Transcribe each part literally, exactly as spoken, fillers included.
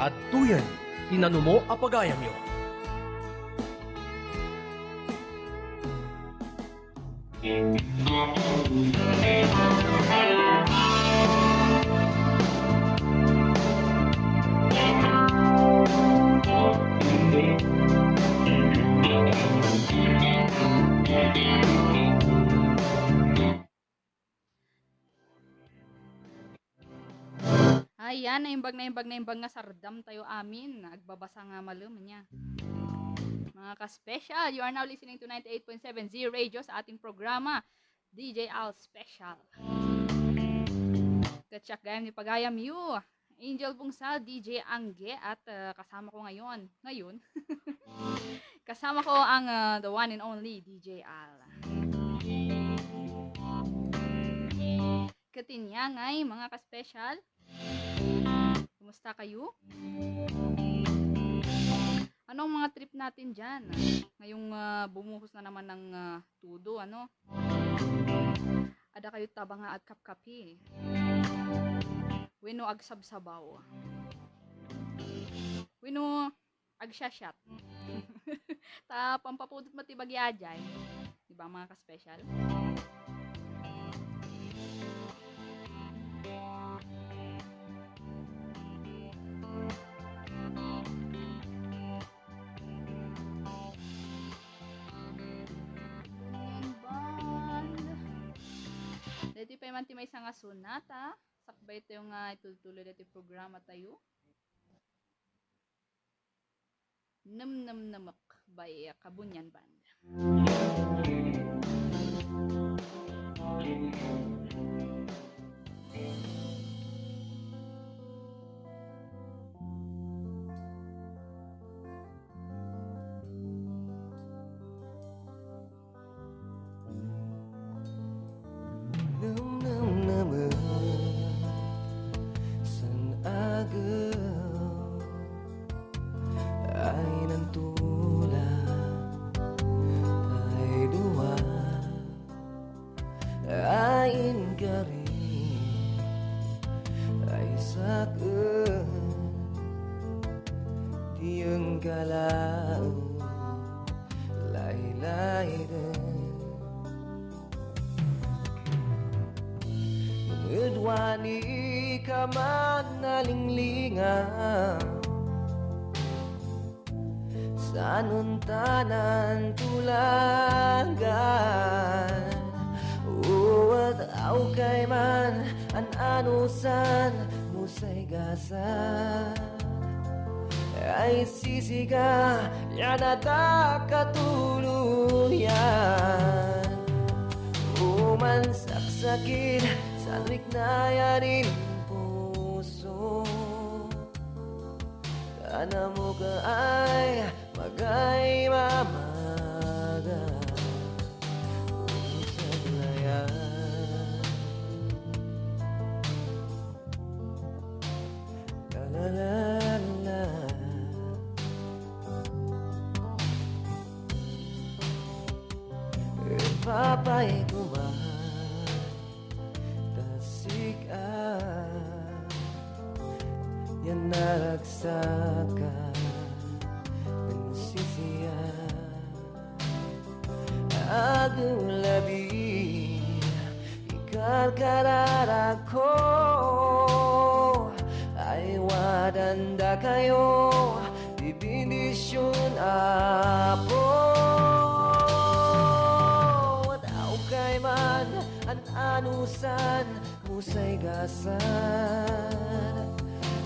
Adtoyen ti nanumo a pagayamyo. Ayan, naimbag, naimbag, naimbag nga sardam tayo amin. Agbabasa nga malem niya. Mga ka-special, you are now listening to ninety-eight point seven Z Radio sa ating programa, D J Al Special. Ket siak gayam ni pagayamyo, Angel Bungsal, D J Angge, at, uh, kasama ko ngayon. Ngayon? Kasama ko ang, uh, the one and only D J Al. Ket ania ngay, mga ka-special? Kumusta kayo? Anong mga trip natin dyan? Ngayong, ah, bumuhos na naman ng, ah, tudo, ano? Ada kayo taba nga agkapkapi. Wenno agsabsabaw. Wenno agsasyat. Ta pampapudot met ti bagya jay. Di ba, mga ka-special? Band. Dati pa man ti maysa nga sonata. Sakbay tayo nga itultuloy dati programa tayo. Nemnemnemek by Kabunian Band. Nemnemnemek san agew ay nantula ay dua ay inkari ay saken ti engkalaen. Laylayden. Nged wani ka man nalinglinga, saan untanan tulagan. Uwat awkay man an-anusan mo say gasat. Ay sisiga, yan ata katuluyan. Uman saksakit, sanriknayan in puso. Kanamo ka ay magay mamaga. Saglaya. La, la, la, la. Ipapay ko man ta sika yan naragsak a nagsisiya. Adulam labi ikarkararag ko, ay wadanda kayo ti bendisyun, Apo. Daw kay man an-anusan mo say gasat,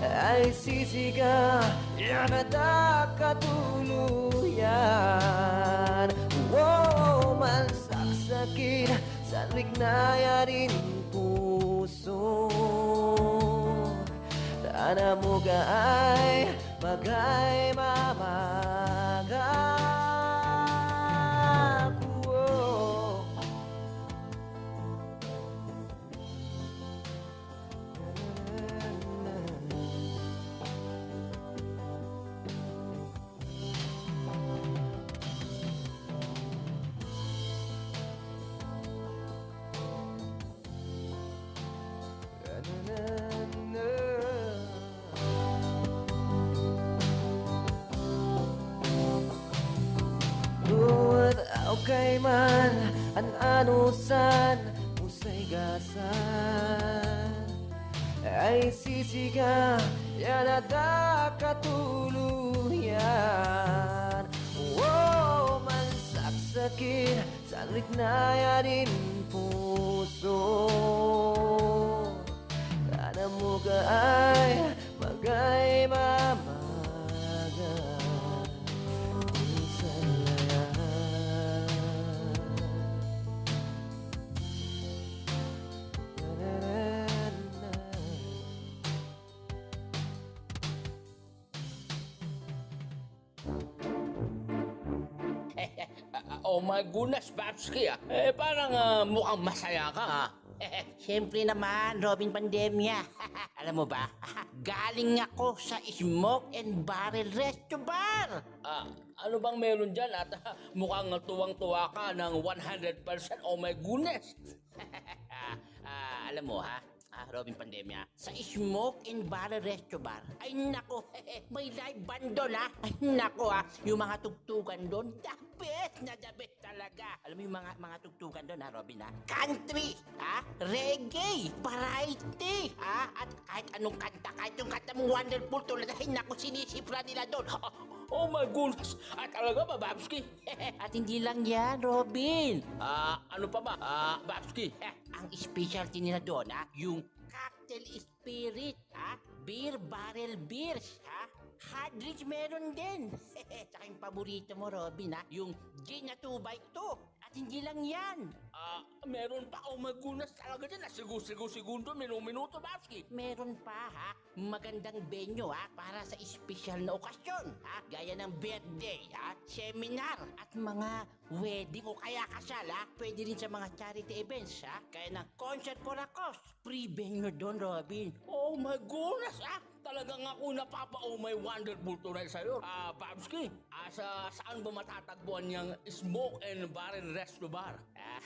ay sisiga, yan ata katuluyan. Wow, man saksakin, sanriknayan in puso. Tana mo ka ay magay mamagak. Wow. Man an anusan, usay gasat. Ay sisiga, yan ada katuluyan. Wow, mansaksakin, sanriknaya din puso. Kanam mo ka ay magay mamaga. Minsan na yan. Oh my goodness, Babski, ah. Eh, parang, ah, mukhang masaya ka, ah. Siyempre naman, Robin Pandemia. Alam mo ba, galing ako sa Smoke and Barrel Resto Bar. Ah, ano bang meron dyan? At mukhang tuwang-tuwa ka ng one hundred percent. Oh my goodness. Ah, alam mo, ha? Ah, Robin Pandemia, sa Smoke and Barrel Resto Bar, ay nako, may live band doon, ha? Ay nako, ha? Yung mga tugtugan doon, the best na the best talaga. Alam mo yung mga, mga tugtugan doon, ha, Robin, ha? Country, ha? Reggae, variety, ha? At kahit anong kanta, kahit yung kanta mong Wonderful Tonight, ay nako, sinisipra nila doon. Oh, oh my goodness, ah, talaga, Babski. At hindi lang yan, Robin. Ah, ano pa ba? Ah, Babski. Ang specialty nila doon, ha? Yung cocktail spirit, ha? Beer barrel beers, ha? Hard drinks meron din. Tsaka yung paborito mo, Robin, ha? Yung gin na two by two. At hindi lang yan. Ah, meron pa. Oh my goodness, talaga dyan. Sigu-, sigu-, segundo, minu-, minuto, Babski. Meron pa, ha? Magandang venue, ha? Para sa espesyal na okasyon, ha? Gaya ng birthday, ha? Seminar, at mga wedding o kaya kasal, ha? Pwede rin sa mga charity events, ha? Kaya ng Concert for a Cause, free venue doon, Robin. Oh my goodness, ah! Talagang ako napapa-oh my wonderful tonight sa'yo, ah, Babski. Ah, sa, saan ba matatagpuan yung Smoke and Barrel Resto Bar? Ah,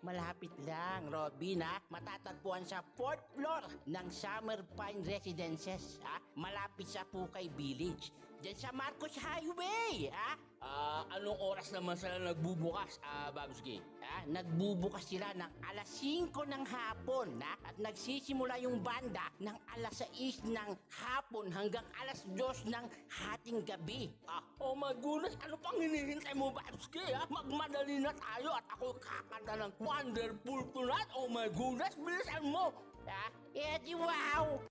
malapit lang, Robin, ha? Matatagpuan sa fourth floor ng Summer Pine Residences, ha? Malapit sa Pukay Village. Diyan sa Marcos Highway, ha? Ah, anong oras naman sila nagbubukas, ah, Babski? Ah, nagbubukas sila ng alas singko ng hapon, ha? At nagsisimula yung banda ng alas sais ng hapon hanggang alas dos ng hating gabi. Ah, oh my goodness, ano pang hinihintay mo, Babski, ha? Magmadali na tayo at ako'y kakanta ng Wonderful Tonight. Oh my goodness, bilisan mo, ha? Eh, di wow!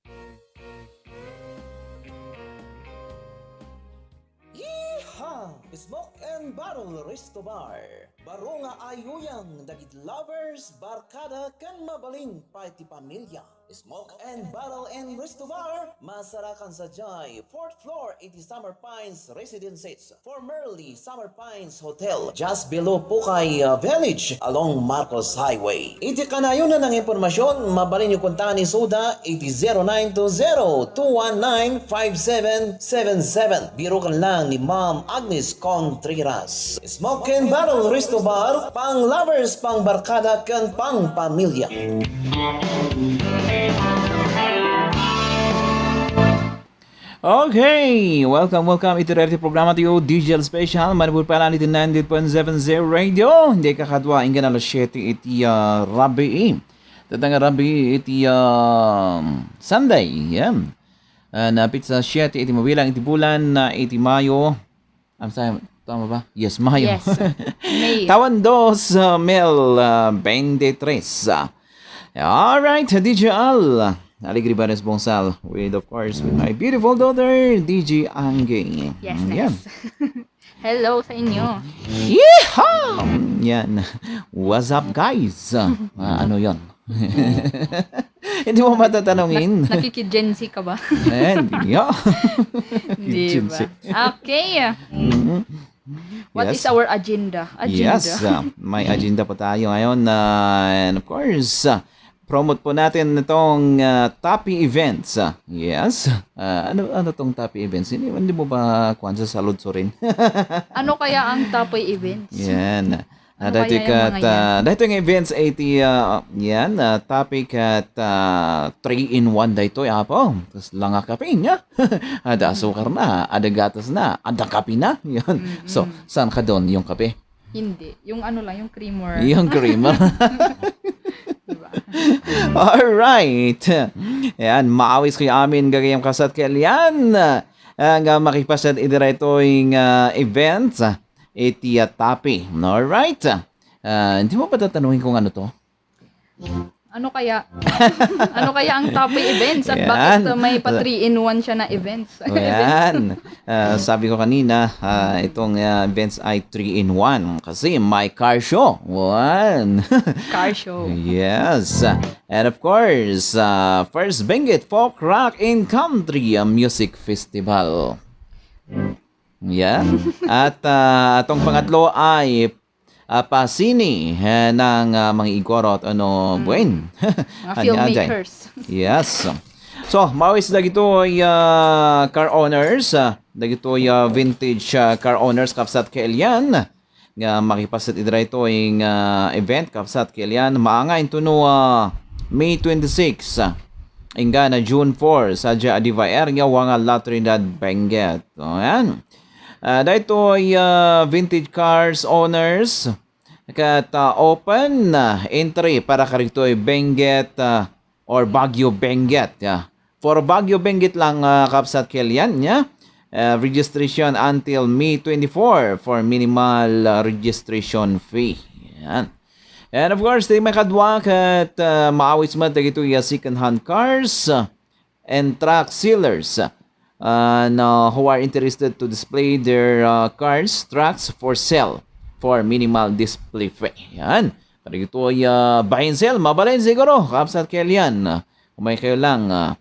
Yeehaw! Smoke and Barrel Resto Bar. Baro nga ayuyang dagiti lovers, barkada, ken mabalin pay ti pamilya. Smoke and Barrel and Resto Bar, masarakan sadiay fourth floor iti Summer Pines Residences, formerly Summer Pines Hotel, just below Pukay, uh, Village, along Marcos Highway. Iti kanayon nga impormasyon, mabalinyo kontaken isuda iti zero nine two zero two one nine five seven seven seven. Biroken lang ni Ma'am Agnes Contreras. Smoke and Barrel Resto Bar, pang lovers, pang barkada, ken pang pamilya. Okay, welcome, welcome iti daytoy programa tayo, D J L Special, manipud pa lang iti ninety-eight point seven Zero Radio. Hindi kakadwa, inggan alas siete iti, ah, rabii. Tatang rabii iti, ah, Sunday, yan. Ah, napit sa siete iti mabilang iti bulan na iti Mayo. I'm sorry, tama ba? Yes, Mayo. Yes. May. Tawan dos, ah, mil, ah, twenty-three. Ah, all right, D J Al. Alegre Bares Bonsal with, of course, with my beautiful daughter, D J Angge. Yes, mm, yan. Nice. Hello sa inyo. Yeehaw! Yan. What's up, guys? Ah, ano yon? Hindi mo matatanungin. Nak-, nakiki-Gen Z ka ba? Eh, hindi. Di Gen Z. Ba? Okay. Mm-hmm. What is our agenda? Agenda. Yes, ah, may agenda po tayo ngayon. Ah, and of course, ah, promote po natin itong, ah, Tapi Events. Ah, yes. Ah, ano, ano tong Tapi Events? Hindi, hindi mo ba kuwan sa salud, Sorin? Ano kaya ang Tapi Events? Yan. Ah, ano dahil kaya yung kat, mga yan? Ah, dahil yung events ay iti, ah, yan, ah, Tapi kat, ah, three in one daytoy, apo. Tas langa kape niya. Ada asukar na, ada gatas na, ada kape na. Yan. Mm-mm. So, saan ka doon yung kape? Hindi. Yung ano lang, yung creamer. Yung creamer. Diba? Alright. Ayan, maawis kayo amin gagayam kasat kalian. Nga makipasat iti daytoy nga event iti uh, Tapi. Alright. Ah, hindi mo ba tatanungin kung ano to? Ano kaya? Ano kaya ang Tapi events? At bakit Yan. Uh, may pa three in one siya na events? Ayan. Ah, sabi ko kanina, ah, itong ah, events ay three in one kasi may car show. One. Car show. Yes. And of course, uh, first Benguet Folk Rock and Country uh, Music Festival. Yeah. At uh, itong pangatlo ay uh, pasini eh, ng uh, mga Igorot ano Buen. Mga filmmakers. Yes. So, mawis dagitoy uh, car owners, uh, dagitoy uh, vintage uh, car owners kapsat kailian nga makipasat iti daytoy nga event kapsat kailian maanga intuno uh, May twenty-six uh, inggana June four sa Adiva area Wangal La Trinidad Benguet. So, yan. Uh, daytoy uh, vintage cars owners ket uh, open uh, entry para karitoy Benguet uh, or Baguio Benguet. Yeah. For Baguio Benguet lang uh, kapsat kailian, yeah? Uh, registration until May twenty-four for minimal uh, registration fee. Yan. And of course, di makadwa ket uh, maawis met dagitoy uh, second-hand cars uh, and truck sellers uh, no, who are interested to display their uh, cars, trucks for sale for minimal display fee. Yan. Dagitoy uh, buy and sell, mabalin siguro, kapsat kailian. Uh, umay kayo lang, uh,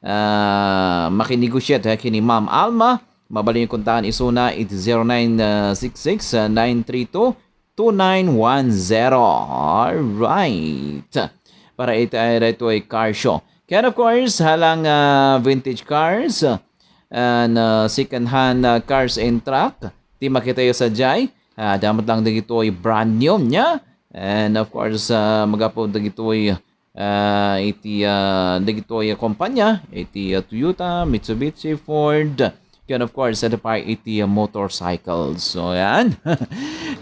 uh, makinegotiate ha, kini Ma'am Alma. Mabalin yung kuntaan isuna, it zero nine six six nine three two two nine one zero. Alright. Para iti ay daytoy car show. Ken of course, halang uh, vintage cars uh, and uh, second hand uh, cars and truck. Ti makitayo sa jay. Uh, damat lang dagitoy brand new niya. And of course, uh, magapo dagitoy uh, iti uh, dagitoy kompanya, iti uh, Toyota, Mitsubishi, Ford, and of course, sa pa iti uh, motorcycles. So, yan.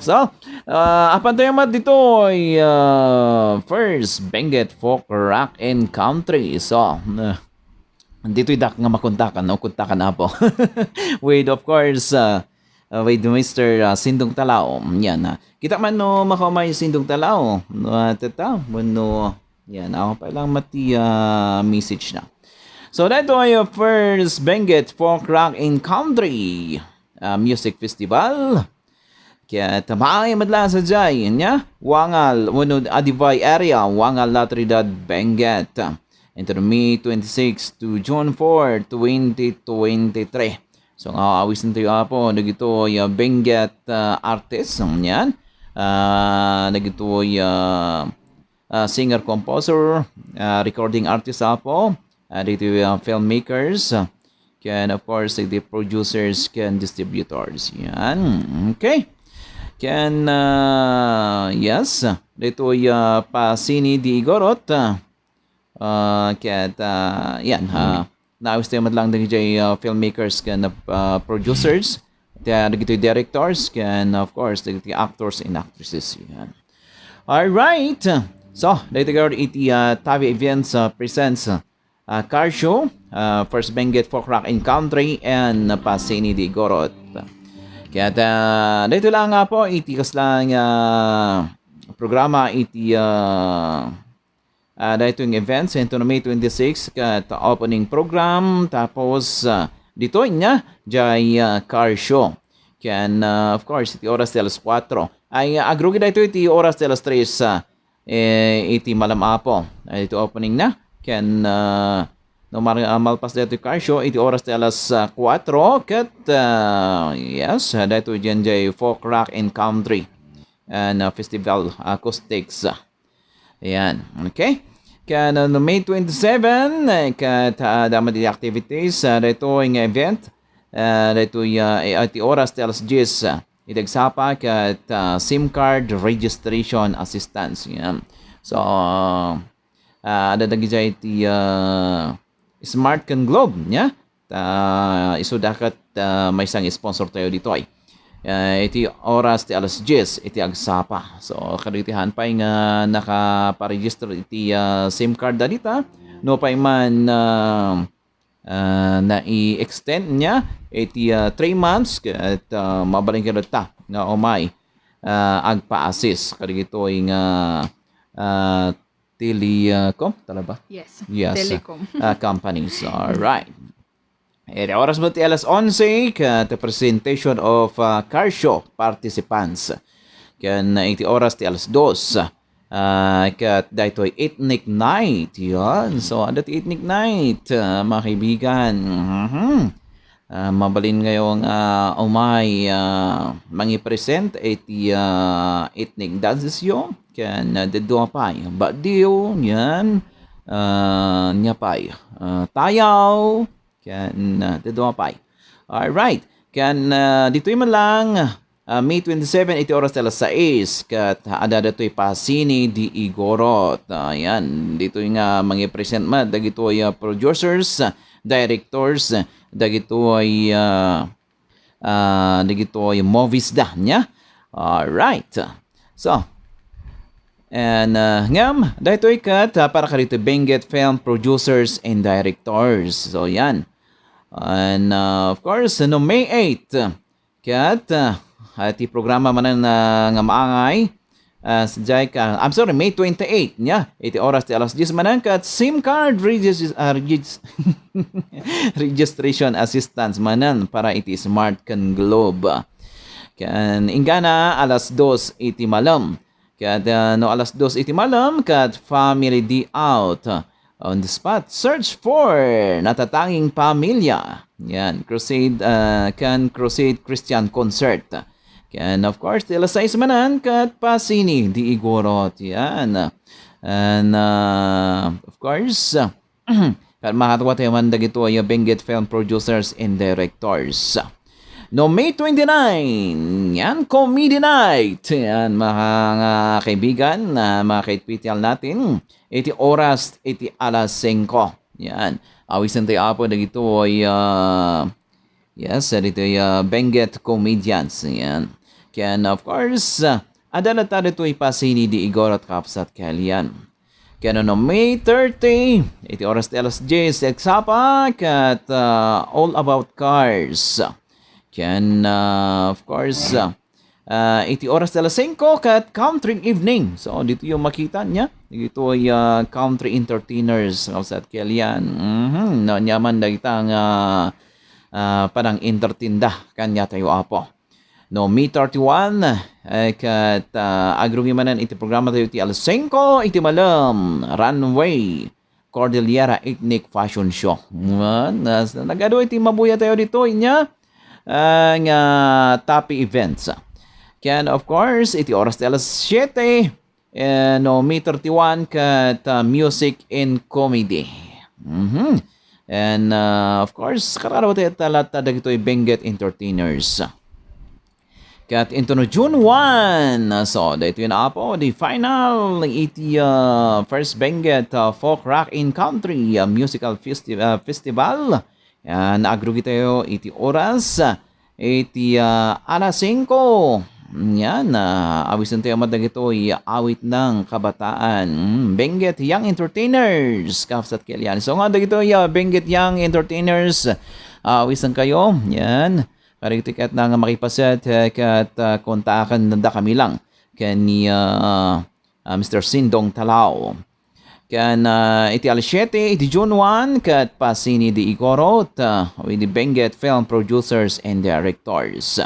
So, uh, apan tayo mat ditoy uh, first Benguet Folk Rock and Country. So, uh, ditoy dak nga makuntakan, no? Kuntakan na po. With, of course, uh, uh, with Mister uh, Sindong Talao. Yan. Uh, kita man no makaumay Sindong Talao. No, uh, tata, no, yan. Ako pa lang mati uh, message na. So, daytoy uh, first Benguet Folk Rock and Country uh, Music Festival. Kaya tabaay madla sa jay, niya? Wangal, wenno Adivay area, Wangal La Trinidad, Benguet. Enter May twenty-six to June four, twenty twenty-three. So, nga awis nito yung apo, nagito yung Benguet uh, artist, yan. Uh, nagito yung uh, uh, singer-composer, uh, recording artist apo, uh, dito yung uh, filmmakers, uh, can of course the producers can distributors. Yan. Okay. Can uh, yes. Dito uh, pa Sini di Igorot. Uh, uh, ket uh, yan ha. Naawis tayo man lang dagiti uh, filmmakers ken uh, producers, dagiti directors ken of course dagiti actors and actresses. Yan. All right. So, dito garo iti uh, Tavi Events uh, presents uh, uh, car show, uh, First Benguet Folk Rock in Country and uh, Pasini di Gorot. Kaya uh, dito lang nga po iti kaslang uh, programa iti uh, uh, daytoy nga event sa May twenty-six ket opening program tapos uh, ditoy nga jay uh, car show. Ken uh, of course iti oras ti alas kuatro. Ay uh, agrugi daytoy iti oras ti alas tres uh, eh, iti malam apo. Ay iti opening na. Ken uh, no mar- uh, malpas daytoy car show iti oras ti alas uh, kuatro ket uh, yes, uh, daytoy jay folk rock and country and uh, festival acoustics. Ayan. Okay. Ken uh, May twenty-seven, eh, ket uh, dama di activities, uh, daytoy nga event, uh, daytoy uh, eh, iti oras ti alas diyes, uh, iti agsapa ket uh, SIM card registration assistance. Yan. So, uh, uh, adda dagiti uh, Smart ken Globe, nya? Ta, isu da ket uh, maysa nga sponsor tayo ditoy. ah, iti oras ti alas dies iti agsapa. So, kadagiti haan pay nga nakaparegister iti, ah, SIM card da dita, no pay man, ah, ah, nai-extend niya iti, ah, three months, ket, ah, mabalin kadatta nga umay, ah, agpa-assist kadagitoy nga, ah, telecom, tala ba? Yes, Yes, telecom. ah, companies. All right. Iti oras met ti alas onse, ket presentation of, ah, car show participants. Ken iti oras ti alas dos, ah, ket daytoy ethnic night. Yan. So, adda ti ethnic night, ah, mga kaibigan. Mhm. Ah, mabalin kayo nga umay, ah, mangipresent iti, ah, ethnic dances yo. Ken, ah, dadduma pay, badiw, yan. Ah, nia pay, ah, tayaw, ken, ah, dadduma pay. Alright. Ken, ah, ditoy man lang, ah, May twenty-seven, iti oras ti alas sais, ket adda datoy Pasini di Igorot. Ayan, ditoy nga mangipresent met dagitoy, ah, producers, directors, dagitoy, ah, ah, dagitoy movies da, nia? Alright. So, and, ah, ngem, daytoy ket, ah, para kadagitoy Benguet film producers and directors. So, yan. And, ah, of course, no May eight, ket, ah, ti programa manen, ah, nga maangay, ah, sadiay ka, I'm sorry, May twenty-eight, nia? Iti oras ti alas dies manen, ket SIM card regis-, ah, regis-, registration assistance manen para iti Smart ken Globe. Ken inggana, alas dos iti malem. Ket, ah, no alas dos iti malem, ket family day out. On the spot, search for Natatanging Pamilya. Yan, Crusade, ah, ken Crusade Christian Concert. Ken, of course, ti alas sais manen, ket Pasini di Igorot. Yan. And, ah, of course, ket makadua tayo man dagitoy Benguet film producers and directors. No May twenty-nine, yan, Comedy Night. Yan, mga, mga kaibigan, ah, mga kaitpitial natin, iti oras, iti alas singko. Yan. Awisen tayo, Apo, dagitoy, ah, yes, dagitoy, ah, Benguet comedians. Yan. Ken, of course, ah, adda latta ditoy Pasini di Igorot, Kapsat Kelian. Ken no May thirty, iti oras ti alas dies, agsapa, ket, ah, All About Cars. Ken, ah, of course, ah, ah, iti oras ti alas singko, ket Country Evening. So, ditoy makita, nia? Ditoy, ah, country entertainers, Kapsat Kelian. Mhm, no, aniaman dagita nga, ah, panang-entertainda kaniatayo, Apo. No May thirty-one, eh, ket, ah, agrugi manen iti programa tayo ti alas singko iti malem, Runway, Cordillera Ethnic Fashion Show. Ah, nas-, nagadu iti mabuya tayo ditoy, nia? Ah, nga Tapi Events. Ken, of course, iti oras ti alas siete, eh, no May thirty-one, ket, ah, Music and Comedy. Mhm. And, ah, of course, karkaro ti talatta dagitoy Benguet Entertainers. Ket intono June one, so, daytoy na, Apo, the final iti, ah, first Benguet, ah, Folk Rock in Country, ah, Musical Festi-, ah, Festival. Yan, agrugi tayo iti oras, iti, ah, alas singko. Yan, ah, awisen tayo met dagitoy awit ng kabataan. Mm, Benguet Young Entertainers, Kapsat Kelian. So nga dagitoy, ah, Benguet Young Entertainers, ah, awisen kayo. Yan. Karigti ket na nga makipaset, eh, ket, ah, kontaken da kami lang ken ni, ah, ah, Mister Sindong Talao. Ken, ah, iti alas siete, iti June one, ket Pasini di Igorot, ah, with the Benguet film producers and directors.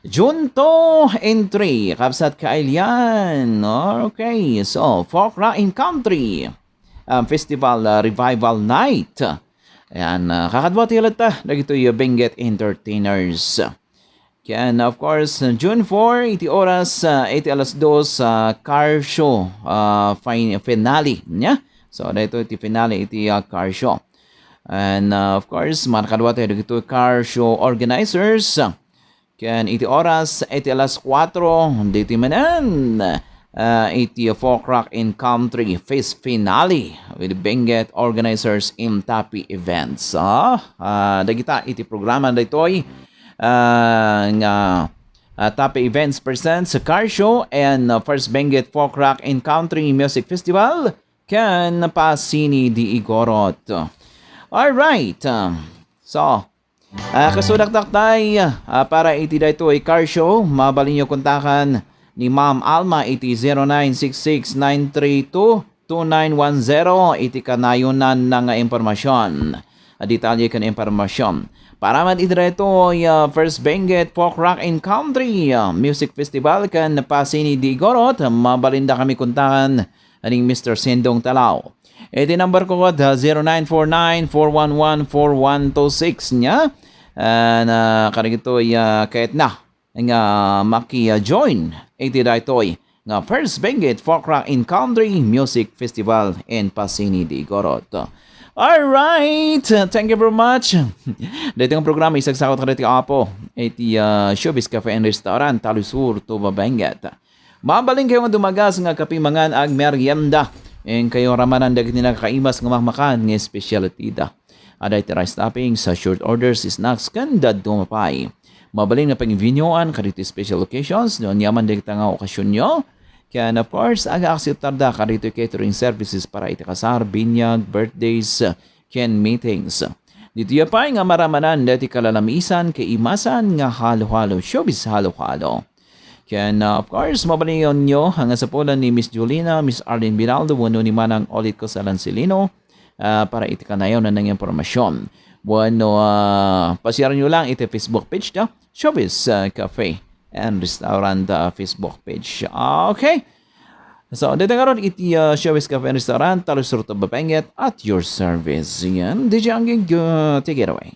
June two and three, Kapsat Kailian. Okay, so, Folk Rock in Country, um, Festival, ah, Revival Night. Ayan, ah, kakadua ti latta, dagitoy Benguet Entertainers. Ken, of course, June four, iti oras, ah, iti alas dos, ah, car show, ah, fin-, finale, nia? So, daytoy iti finale iti, ah, car show. And, ah, of course, makadua tayo dagitoy car show organizers. Ken iti oras, iti alas kuatro, ditoy manen, ah, iti Folk Rock in Country Fest Finale with Benguet organizers in Tapi Events. Ah, ah, dagita iti programa daytoy, ah, nga uh, Tape Events presents Car Show and, uh, First Benguet Folk Rock and Country Music Festival ken Pasini di Igorot. All right. Um, so, uh, kasudak taktay, uh, para iti daytoy Car Show, mabalinyo kontakan ni Ma'am Alma iti zero nine six six nine three two two nine one zero iti kanayonan na nga impormasyon. A detalye ken impormasyon. Para man iti daytoy, uh, First Benguet Folk Rock and Country, uh, Music Festival ken Pasini di Igorot, mabalinda kami kontakan ni Mister Sendong Talao. Iti number ko ket, uh, zero nine four nine four one one four one two six niya. And, uh, kadagitoy, uh, kayatna nga maki-join iti daytoy nga First Benguet Folk Rock and Country Music Festival in Pasini di Igorot. All right, thank you very much. Daytoy nga programa isagsakat kadagiti Apo iti, ah, Showbiz Cafe and Restaurant, Talisur, Tuba, Benguet. Mabalin kayo nga dumagas nga kape mangan ag merienda. Inkayo ramanan dagiti nakakaimas nga makmakan nga espesyalitida. Adda iti rice toppings, sa short orders, snacks, ken dadduma pay. Mabalin nga panginviewnoan kadagiti special occasions no ania man dagita nga okasionyo. Ken of course, aga-akseptarda kadagitoy catering services para iti kasar, binyag, birthdays, ken meetings. Ditoy pay nga maramanan dagiti kalalamisan, kaimasan nga halo-halo, showbiz halo-halo. Ken, uh, of course, mabalinyo nga sapulan ni Miss Julina, Miss Arlene Binaldo, wenno ni Manang Olit Cosalan Silino, uh, para iti kanayon nga impormasyon. Wenno, uh, pasiaranyo lang iti Facebook page da, Showbiz, uh, Cafe and Restaurant, uh, Facebook page. Okay. So, dito nga ron iti, uh, Showbiz Cafe and Restaurant, Talisur, Tuba, Benguet, at your service. Yan. D J Angging, uh, take it away.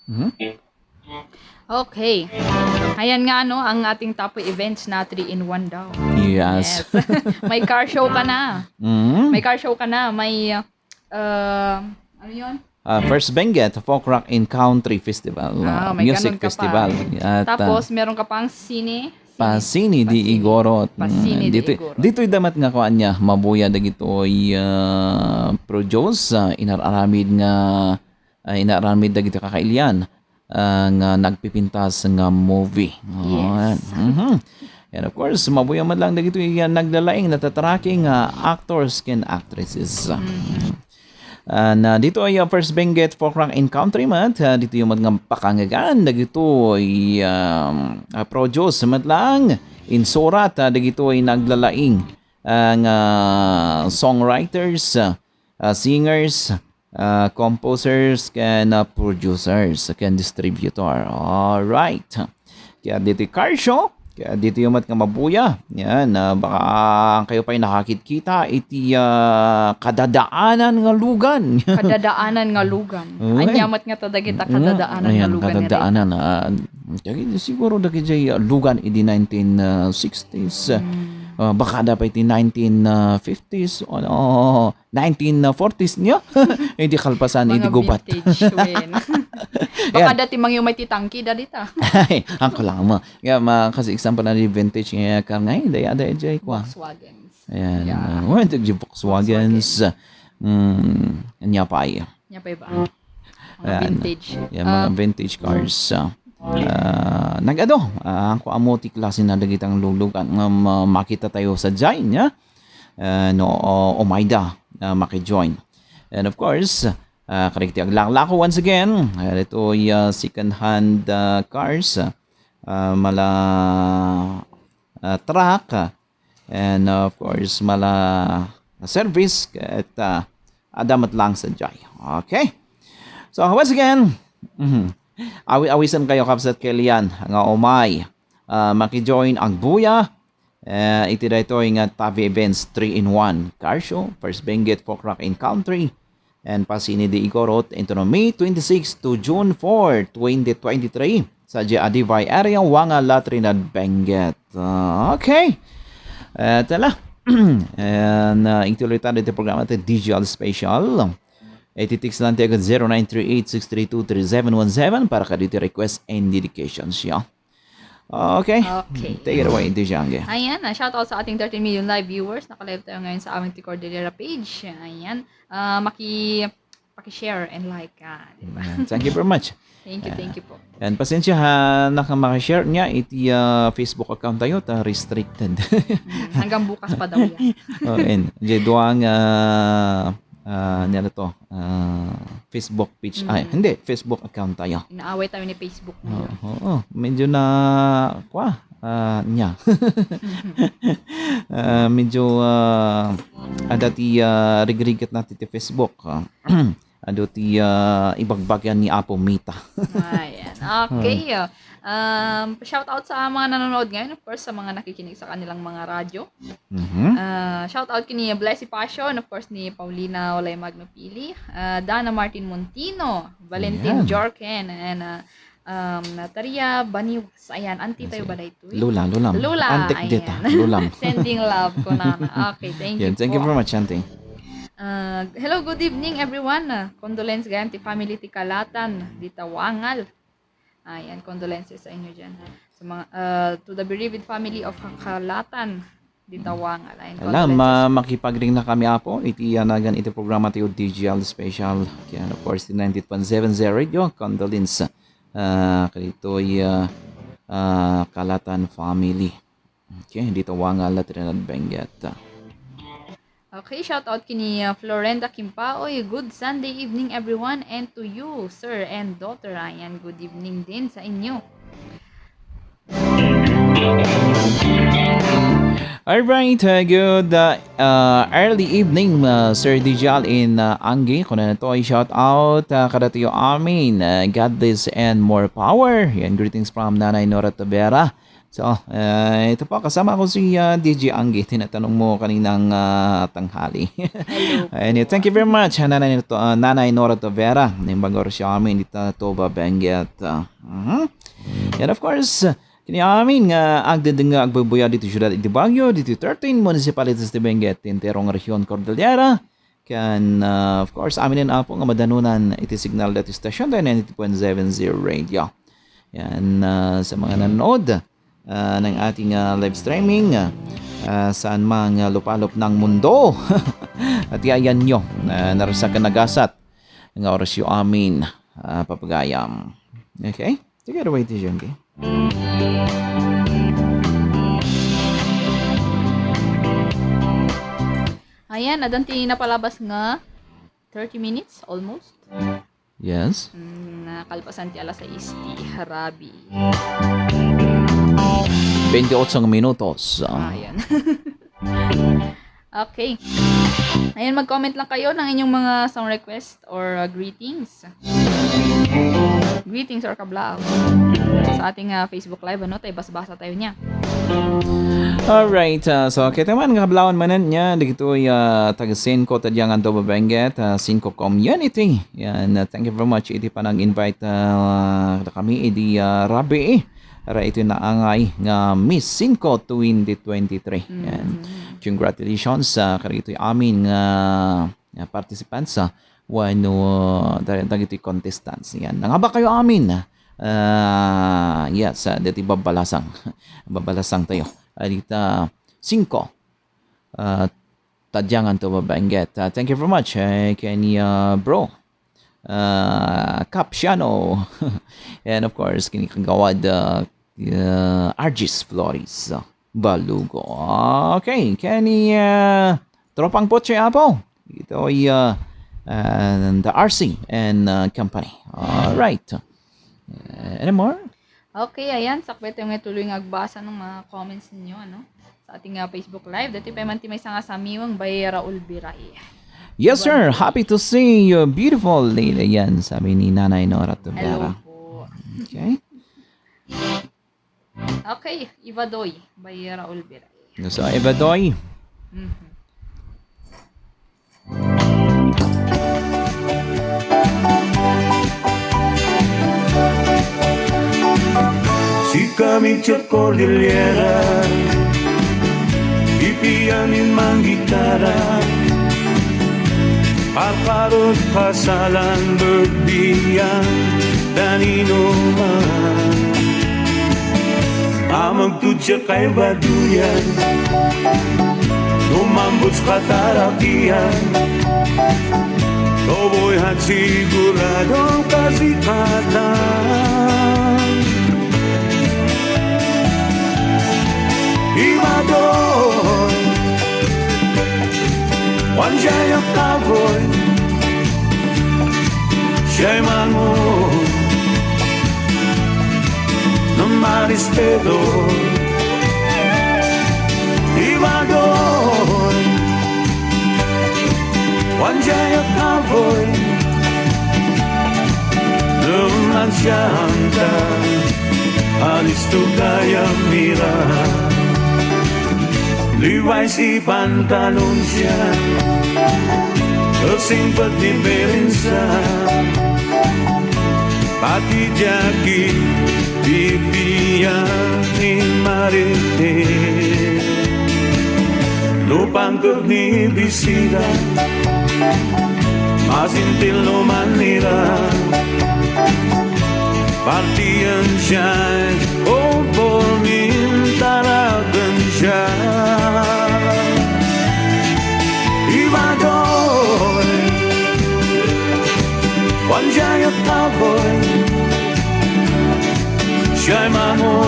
Mhm. Okay. Ayan nga, no, ang ating Tapoy Events na three-in-one daw. Yes. Yes. May car show ka na. Mhm. May car show ka na. May, uh, ano yun? Ah, First Benguet Folk Rock and Country Festival, ah, ah, may music ganun ka pa. Festival. At, ah, tapos, meron ka pang sine, sine. Pasini di Pasini. Igorot. Pasini Mm, di dito, Igorot. Dito'y damat nga kuan niya, mabuya dagitoy, ah, produce, ah, inararamid nga, ah, inararamid dagito kakailian, ah, nga nagpipintas nga movie. Yes. Ayan. Mhm. And of course, mabuya man lang dagitoy, ah, naglalaing, natatracking, ah, actors ken actresses. Mhm. Ah, na ditoy, ah, First Benguet Folk Rock and Country met, ah, ditoy met nga pakangagan dagitoy, um, ah, produce met lang, insurat, ah, dagitoy naglalaing, ah, nga songwriters, ah, ah, singers, ah, composers, ken, ah, producers, ken distributor. All right. Kaya ditoy car show, kaya ditoy met nga mabuya. Yan, ah, baka kayo pa'y nakakitkita iti, ah, kadadaanan nga lugan. Kadadaanan nga lugan. Uy. Ania met nga ta dagita Mm, kadadaanan nga ayan, lugan nga kadadaanan, ah, dagiti siguro dagiti, ah, lugan idi nineteen sixties. Mm. Ah, baka da pa iti nineteen fifties, ano, nineteen forties niya. Hindi kalpasan, mga hindi gubat. Vintage, wen. Baka Ayan. Dati mangyo may titangki, da dita. Ay, ang kalama. Nga, ma-, kasi example na di vintage nga car nga, hindi, ada, ada, kwa. Volkswagens. Ayan. Yeah. Uh, well, di Volkswagens. Volkswagen. Mm, anya pa iya. Nya pa iba. Mga Ayan. Vintage. Yan, mga Ah, vintage cars. Ah, ah, nagado, ah, ang kuamo ti klase na dagitang lulugan nga ma-, makita tayo sa Jai, ya? Ah, no, o, Omaida, ah, makijoin. And of course, ah, kadagiti aglaklako once again, ah, ditoy, ah, second hand, ah, cars, ah, mala, ah, truck, ah, and, uh, of course, mala service, ket, uh, adda met lang sadiay. Okay. So, once again, mhm, awi-awisen kayo, Kabsat Kelian, nga umay, uh, makijoin agbuya, uh, iti daytoy nga Tabi Events three-in-one, Car Show, First Benguet Folk Rock and Country, and Pasini de Igorot into May twenty-six to June four, twenty twenty-three, sa Adivay area, Wanga, La Trinidad, Benguet. Ah, okay. Eto la. And, ah, ituloy tayo dito programa, ito digital special. Iti text lang tayo zero nine three eight six three two three seven one seven para ka dito request and dedications, ya. Okay. Okay. Take it away, D J Angge. Ayan, ah, shout out sa ating thirteen million live viewers. Naka-live tayo ngayon sa aming T Cordillera page. Ayan. Ah, maki-, Share and like, ah, di ba? Ayan. Thank you very much. Thank you, thank you po. And pasensya ha, naka-share niya iti, ah, Facebook account tayo, ta restricted. Mm, hanggang bukas pa daw yan. Oh, and, di duang, ah, ah, niya na to, ah, Facebook page. Ay, Mm. hindi, Facebook account tayo. Inaaway tayo ni Facebook Oo, ngayon. Oo, medyo na, kwa, ah, niya. Ah, medyo, ah, adda ti, ah, rigrigat na ti, ti Facebook, ah. Adu ti, ah, ibagbagan ni Apo Mita. Ayan. Okay. Ah. Um, shout out sa mga nanonood ngayon, of course, sa mga nakikinig sa kanilang mga radyo. Mhm. Ah, shout out kini Blessy Passion, of course, ni Paulina Olay Magno Pili, ah, Dana Martin Montino, Valentin Ayan. Jorken, and, ah, um, Nataria Baniwas. Ayan, auntie tayo Ayan. ba daytoy? Lula, lulam. Lula, Antik ayan. dita, lulam. Sending love ko na. Okay, thank Yan, you thank you po. very much, auntie. Ah, hello, good evening, everyone. Ah, condolence gayam ti family ti Kalatan, dita Wangal. Ayan, condolences sa inyo dyan, ha. Sa mga, ah, to the bereaved family of Kalatan, dita Wangal. Ayan, Alam, condolences. ma-, makipagring na kami, Apo, iti yanagan iti programa ti D G L Special. Kaya, of course, the ninety-eight point seven Z Radio, condolence, ah, kaditoy, ah, ah, Kalatan family. Okay, dita Wangal, Trinidad, Benguet. Okay, shout out kini, uh, Florenda Kimpaoy. Good Sunday evening, everyone, and to you, sir and daughter Ryan. Good evening din sa inyo. All right, uh, good, uh, uh, early evening, uh, Sir Dijal in, uh, Anggi. Kuna na to, shout out, uh, kadatayo amin. Uh, God bless and more power. Yan, greetings from Nanay Nora Tavera. So, uh, ito po, kasama ko si, uh, D J Anggi. Tinatanong mo kaninang, uh, tanghali. Hello po. Anyway, thank you very much, uh, Nanay, Nora To-, uh, Nanay Nora Tavera. Nimbag oras siya amin dito, Toba, Benguet. Uh, mhm. And of course, uh, kini amin nga agdedeng nga agbubuya dito syudad iti Baguio, dito thirteen municipalities ti Benguet, ti entero nga rehion Cordillera, ken, ah, of course, aminen, Apo, nga madanunan iti signal dati station, tayo ninety point seven zero radio. Yan, ah, sa mga nanonood, ah, ng ating, ah, live streaming, ah, saan mang, ah, lupalop ng mundo. At yayan nyo, ah, naragsak ken nagasat nga oras yu amin, ah, papagayam. Okay? Take it away, T J M K. Ayan, addan ti napalabas nga thirty minutes, almost. Yes. Mm, nakalpasan ti alas sais ti harabi. Twenty-eight minutos. Ah. Ayan. Okay. Ayan, mag-comment lang kayo ng inyong mga song request or, uh, greetings. Greetings or kablaw. Sa ating, uh, Facebook Live, ano, tayo basbasa tayo niya. Alright, uh, so, kita man nga kablawan manen niya, dito, uh, taga Cinco, Tadiangan, Toba, Benguet, uh, Cinco Community. Yan, uh, thank you very much. Iti panag-invite, uh, kami, idi, uh, Rabi, Para ito'y naangay nga Miss Cinco twenty twenty-three. Yan. Mhm. Congratulations sa kadagitoy amin nga, nga participants, ah, wenno, ah, da-, dagitoy contestants. Yan. Nangabak kayo amin. Ah, yes, ah, dito'y babbalasang. Babbalasang tayo. Ah, dita, Cinco. Ah, Tadiangan to Benguet. Ah, thank you very much, eh, kini, ah, bro. Ah, Capsiano. And of course, kini kagawad, ah, ah, Argis Flores, ah, Balugo. Okay, kini, ah, Tropang Poche Apo. Ito ay, ah, and the R C and, ah, company. All right. Uh, any more? Okay, ayan. Sakbay tayo nga tuloy nga agbasa ng mga comments ninyo, ano? Sa ating, ah, Facebook Live. Dati pa man ti may sanga samiwang by Raul Biray. Yes, sir. Happy to see you, beautiful lady. Yan, sabi ni Nanay Nora Tubera. Hello po. Okay. Okay, Ivadoy by Raul Biray. So, Ivadoy. Mhm. Sikami ti Cordillera, ipianin manggitara, parparod, kasalan, birthday-an, daninoman. Amag Tudya kay baduyan, no mambuts katarakian, Oboy han siguradong kasikatan. Ibadon, wan jay a kaboy, siyay mango, no marispeto. Ibadon, wan jay a kaboy, no mansianta, alisto gayam ira. Levi's ipantalon siya, a simple diferensa. Pati diay pipian ni Marite. No pangted ni bisita, masintil no manira. Partian siya, o pormin taragan siya. Ibadon, wan jay a kaboy, siyay mango,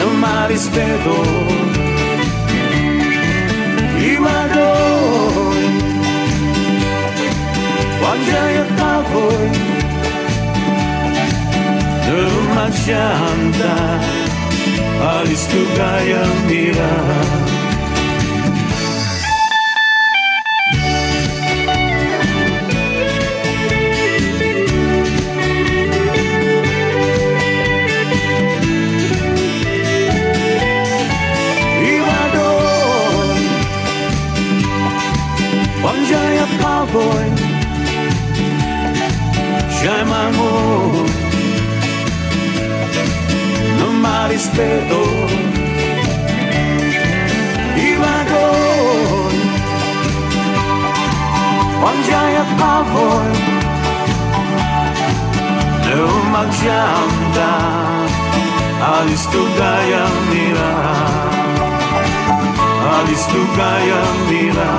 no marispeto. Ibadon, wan jay a kaboy, no mansianta, alisto gayam ira. Ibadon, wan jay a kaboy, siyay mango, no marispeto. Ibadon, wan jay a kaboy, no mansianta, alisto gayam ira. Alisto gayam ira.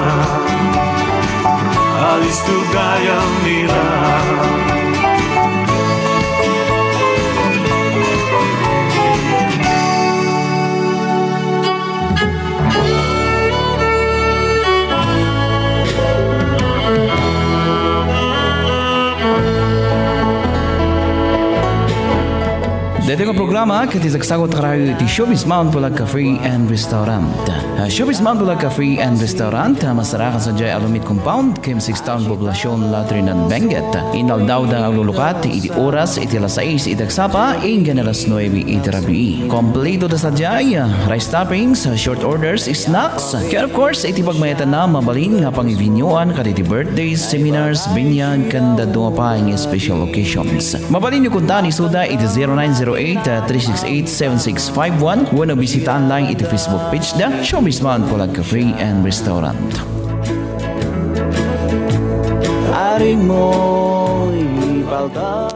Alisto gayam ira. Daytoy nga programa ket isagsagut karayo iti Showbiz Mount Bulag Cafe and Restaurant. Ah, Showbiz Mount Bulag Cafe and Restaurant, ah, masarakan sadiay Alumiit Compound, Kim Six Town, Poblacion, La Trinidad, Benguet. Inaldaw da nga aglulukat iti oras iti alas sais iti agsapa, inggan alas nuebe iti rabii. Kompleto da sadiay, ah, rice toppings, ah, short orders, snacks, ken of course, iti pagmayatanna, mabalin nga pangibinyuan kadagiti birthdays, seminars, binyag, ken dadduma pay nga special occasions. Mabalinyo kunta nga isuda iti zero nine zero eight, three six eight, seven six five one wenno bisitaan laeng iti Facebook page da, Showbiz Mount Bulag Cafe and Restaurant. Aring mo ipalta.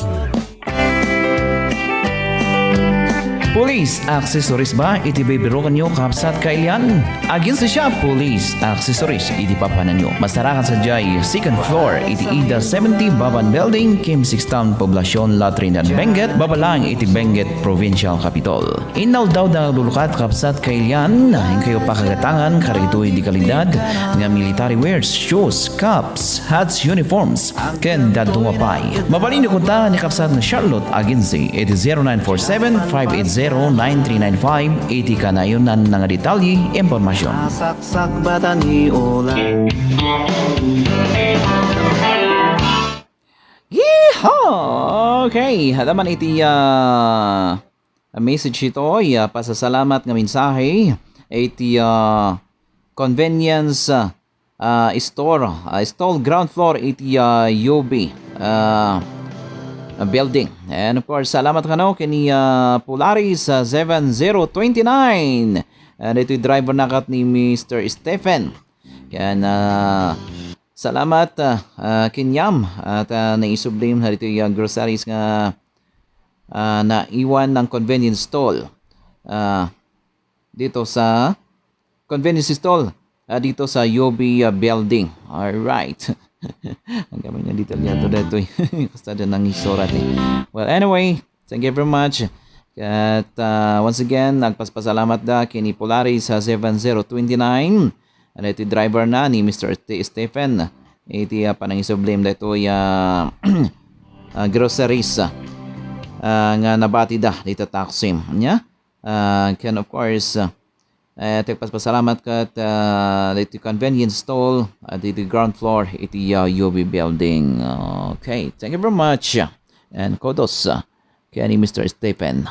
Police accessories ba iti bibirukanyo, kabsat, kailian? Aginsa siya, Police accessories iti papananyo. Masarakan sadiay second floor iti Ida seventy Baban Building, Kim Six Town, Poblacion, La Trinidad, Benguet, baba laeng iti Benguet Provincial Capitol. Inaldaw da nga aglulukat, kabsat, kailian, inkayo pakagatangan kadagitoy di kalidad nga military wears, shoes, caps, hats, uniforms, ken dadduma pay. Mabalinyo kunta ni kabsat nga Charlotte Agency iti zero nine four seven, five eight zero, nine three nine five iti kanayon-na nga detalye, impormasyon. Sakbatan ni Ola. Yeehaw! Okay, adda man iti, ah, message itoy, ah, pasasalamat nga mensahe iti, ah, convenience, ah, ah, store, ah, stall ground floor iti, ah, U B, ah, building. And of course, salamat kano ken ni, ah, Polaris, ah, seven zero twenty-nine. And itoy driver na ket ni Mister Stephen. Ken, ah, salamat, ah, ah, ken Yam, at, ah, naisublim na ditoy, ah, groceries nga, ah, naiwan nga convenience stall. Ah, dito sa convenience stall, ah, dito sa U B, ah, building. Alright. Ang kami nga detalyado dito, eh. Kasta dyan ang isurat, eh. Well, anyway, thank you very much. At, ah, once again, nagpaspasalamat da kini Polaris sa seven zero twenty-nine. Ano iti driver na ni Mister T-, Stephen. Iti, ah, panangisublim dito, ah, ah, groceries, ah, ah, nga nabati da dito Taksim. Nya? Ah, can, of course, ah, eh, tagpaspasalamat kat, ah, dito convenience store, ah, dito ground floor, iti, ah, U B building. Okay, thank you very much. And kudos, ah, kay ni Mister Stephen.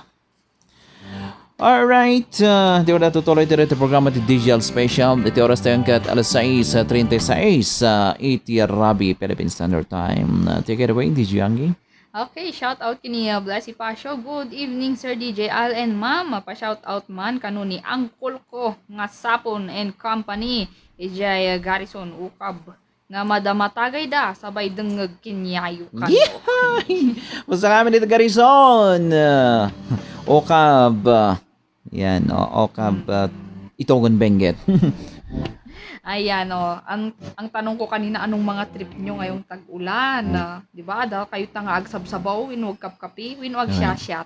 Alright, ah, di wala tutuloy dito iti programa ti Digital Special. Iti oras tayo kat alas sais, ah, treinta y seis, ah, iti Rabi Philippine Standard Time. Ah, take it away, D J Anggi. Okay, shout out kini, uh, Blessy Pasio. Good evening, Sir D J Al and Ma'am. Pa-shout out man kano ni Uncle ko nga Sapon and Company. Ijay, uh, Garrison Ukab nga madamatagay da, sabay dengngeg kaniayo kano. Yehey! Basta kami dito, Garrison. Uh, Ukab. Uh, yan, o, Ukab. Uh, Itogon Benguet. Ayan, oh. Ang, ang tanong ko kanina, anong mga trip nyo ngayong tag-ulan? Hmm. Ah, di ba? Da, kayo ta nga agsabsabaw, wenno agkapkapi, wenno agsyasat.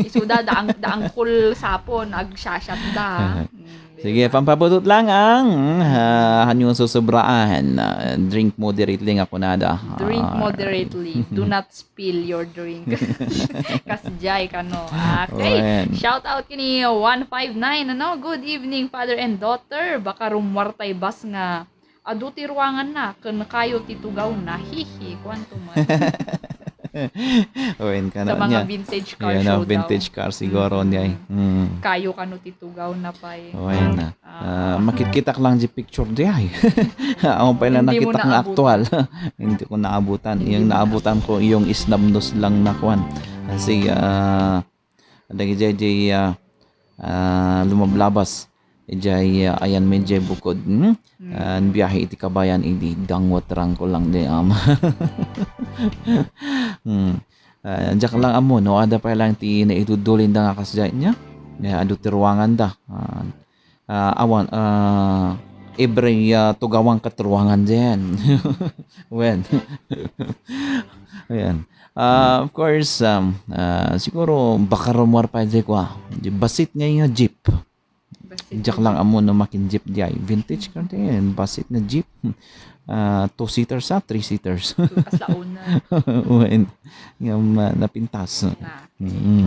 Isuda, da ang, da angkol Sapon, agsyasat da. Mm, di Sige, ba? Pampabutot lang ang, ah, hanyong susubraan. Ah, drink moderately nga kunada. Drink Ah, moderately. Do not spill your drink. Kasjay kano. Okay. Wen. Shout out kini one five nine, ano? Good evening, father and daughter. Baka rummuar tay bus nga adu ti ruanganna, ken kayo ti tugawna. Hihi, kuanto man. Wen, kano Sa mga niya. Vintage car Yan, show oh, vintage daw. Car siguro Mm. niya, eh. Mm. Kayo kano ti tugawna pay. Wen, ah. Ah, makitkitak lang di picture di ay. Ako pa lang Hindi mo nakitak nga naabutan. Aktual. Hindi ko naabutan. Hindi Yung mo naabutan ko, yung isnabnos lang na kuan. Kasi, ah, dagiti, di, ah, ah, lumablabas. Ijay, ah, ayan, medyo bukod. Hmm? Mm. Ah, biyahe iti kabayan, idi dangwat rangko lang di, um. Hmm. Ah, diak lang ammo, no? Ada pa lang ti naitudulin da nga kasjay niya. Ya, adu ti ruangan da. Ah, ah, awan, ah, every, ah, tugawan ket ruangan diyan. Wen. Ayan. Ah, of course, um, ah, siguro baka rummuar pa di kwa. Di basit nga yung jeep. Basit Diak nga lang jeep. Amo no makin jeep di ay. Vintage car din. Basit nga jeep. Ah, two-seaters, ah, three-seaters. Kasla una. Wen. Yung, ah, napintas. Na. Mm.